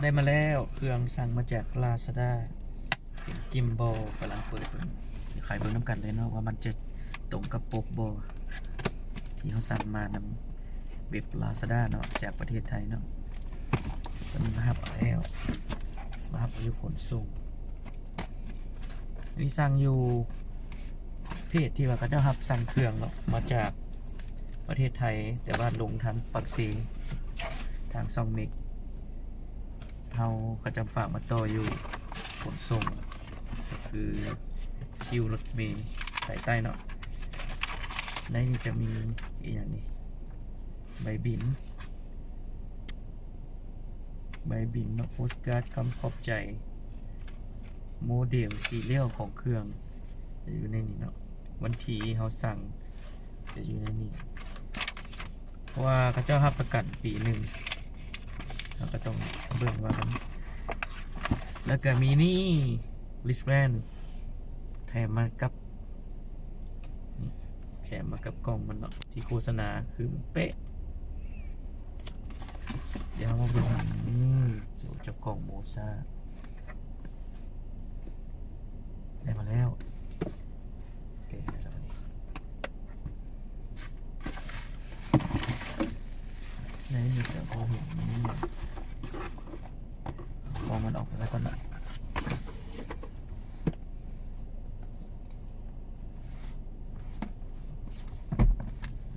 ໄດ້ມາແລ້ວ ເຄື່ອງສັ່ງມາຈາກ Lazada ເປັນ Gimbal ກຳລັງເປີດເບິ່ງ ດຽວໄຂເບິ່ງນຳກັນເລີຍເນາະ ວ່າມັນຈະຕົງກັບປົກບໍ່ ທີ່ເຮົາສັ່ງມານຳເວັບ Lazada ເນາະ ຈາກປະເທດໄທເນາະ. ຕອນນີ້ມາຮັບເອົາແລ້ວ ມາຮັບເອົາຢູ່ຂົນສົ່ງ. ອັນນີ້ສັ່ງຢູ່ເພຈທີ່ວ່າເຂົາເຈົ້າຮັບສັ່ງເຄື່ອງເນາະ ມາຈາກປະເທດໄທ ແຕ່ວ່າລົງທາງປາກເຊ ທາງຊ່ອງເມັກ ເຮົາ ເຂົາເຈົ້າຝາກມາຕໍ່ຢູ່ຂົນສົ່ງ ກໍຄືຄິວລົດເມສາຍໃຕ້ເນາະ. ໃນນີ້ຈະມີອີ່ຫຍັງນີ້ ໃບບິນ ໃບບິນເນາະ ໂປສກາດຄຳຂອບໃຈ ໂມເດວ ຊີຣຽວຂອງເຄື່ອງ ຈະຢູ່ໃນນີ້ເນາະ ວັນທີເຮົາສັ່ງ ຈະຢູ່ໃນນີ້ ເພາະວ່າເຂົາເຈົ້າຮັບປະກັນປີໜຶ່ງ ເຮົາກໍຕ້ອງເບິ່ງວ່າມັນ ແລ້ວກໍມີນີ້ wristband ແຖມມາກັບ ນີ້ ແຖມມາກັບກ່ອງມັນເນາະ ທີ່ໂຄສະນາຄືເປະ. ດຽວເຮົາມາເບິ່ງ ນີ້ ເຈົ້າຂອງໂມຊາ ໄດ້ມາແລ້ວ ແກະໄດ້ແລ້ວບັດນີ້ ໃນນີ້ກໍບໍ່ເຫັນ ນີ້ ເອົາຂອງມັນອອກໄປໄວ້ກ່ອນນະ.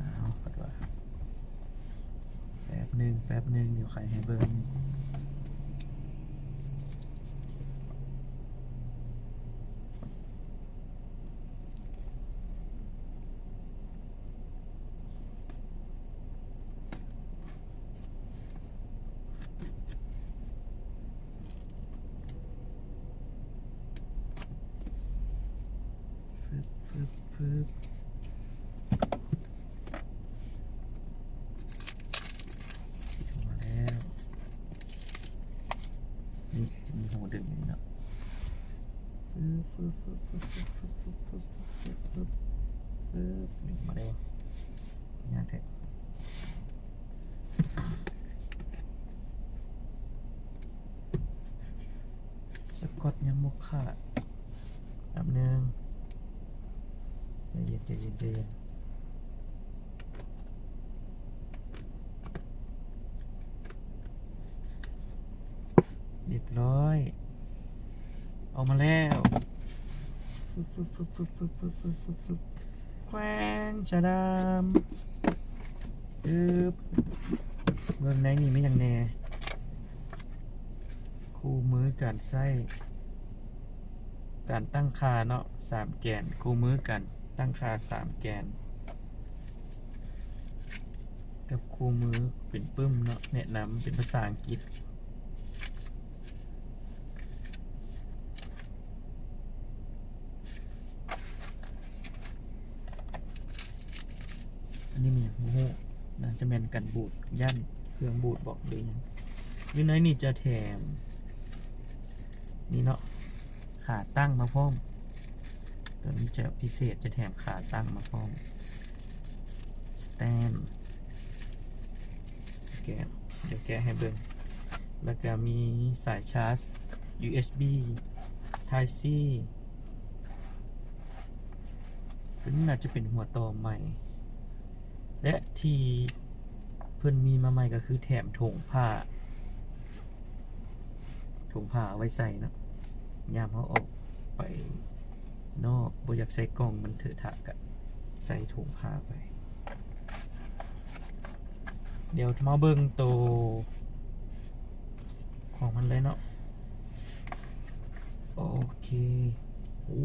ອ້າວ ແປັບໜຶ່ງ ແປັບໜຶ່ງ ດຽວໄຂໃຫ້ເບິ່ງ. ຟຶບ ຟຶບ ຟຶບ ອອກມາແລ້ວ. ນີ້ຈະມີຮູດຶງນີ້ເນາະ ຟຶບ ຟຶບ ຟຶບ ຟຶບ ດຶງອອກມາໄດ້ບໍ່? ຍາກແທ້. ສະກອດຍັງບໍ່ຂາດ ແປັບໜຶ່ງ ໃຈເຢັນ ໃຈເຢັນ ໃຈເຢັນ. ຮຽບຮ້ອຍ ອອກມາແລ້ວ ຟຶບ ຟຶບ ຟຶບ ຟຶບ ແຂວງຊະດຳ ອຶບ ເບິ່ງໃນນີ້ມີຫຍັງແດ່ ຄູ່ມືການໃຊ້ ການຕັ້ງຄ່າເນາະ ສາມແກນ ຄູ່ມືການຕັ້ງຄ່າສາມແກນ ກັບຄູ່ມືເປັນປຶ້ມເນາະ ແນະນຳເປັນພາສາອັງກິດ. ອັນນີ້ແມ່ນບໍ່ຮູ້ ໜ້າຈະແມ່ນກັນບູດ ຢ້ານເຄື່ອງບູດບໍ ຫຼືຫຍັງ. ຢູ່ໃນນີ້ຈະແຖມ ນີ້ເນາະ ຂາຕັ້ງມາພ້ອມ ຕົວນີ້ຈະພິເສດ ຈະແຖມຂາຕັ້ງມາພ້ອມ ສະແຕນ ແກະ ດຽວແກະໃຫ້ເບິ່ງ ແລ້ວກະມີສາຍຊາດ ຢູເອັສບີ Type C ຕົວນີ້ໜ້າຈະເປັນຫົວຕໍ່ໃໝ່ ແລະ ທີ່ເພິ່ນມີມາໃໝ່ກໍຄືແຖມຖົງຜ້າ ຖົງຜ້າເອົາໄວ້ໃສ່ເນາະ ຍາມເຮົາອອກໄປນອກ ບໍ່ຢາກໃສ່ກ່ອງມັນເຖະທະ ກະໃສ່ຖົງຜ້າໄປ. ດຽວມາເບິ່ງໂຕຂອງມັນເລີຍເນາະ. ໂອເຄ ໂອ້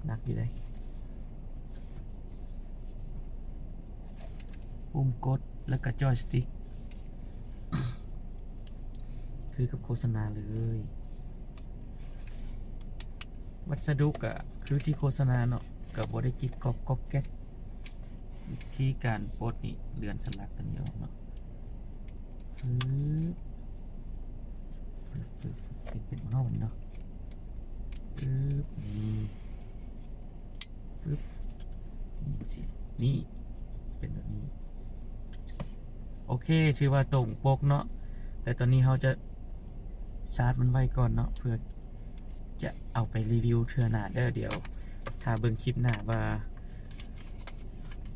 ໜັກຢູ່ເດ້. ປຸ່ມກົດ ແລ້ວກະຈອຍສະຕິກ ຄືກັບໂຄສະນາເລີຍ. ວັດສະດຸກະຄືທີ່ໂຄສະນາເນາະ ກະບໍ່ໄດ້ກິກກັອກກັອກແກັກ. ວິທີການປົດນີ້ ເລື່ອນສະຫຼັກຕົວນີ້ອອກເນາະ ຟຶບ ຟຶບ ຟຶບ ເຮັດເປັນເຮົານີ້ເນາະ ຟຶບ ນີ້ ຟຶບ ນີ້ ເປັນແບບນີ້. ໂອເຄ ຖືວ່າຕົງປົກເນາະ ແຕ່ຕອນນີ້ເຮົາຈະ ຊາດມັນໄວ້ກ່ອນເນາະ ເພື່ອຈະເອົາໄປຣີວິວເທື່ອໜ້າເດີ. ດຽວຖ້າເບິ່ງຄລິບໜ້າວ່າ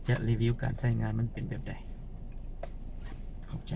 ຈະຣີວິວການໃຊ້ງານມັນເປັນແບບໃດ. ຂອບໃຈ.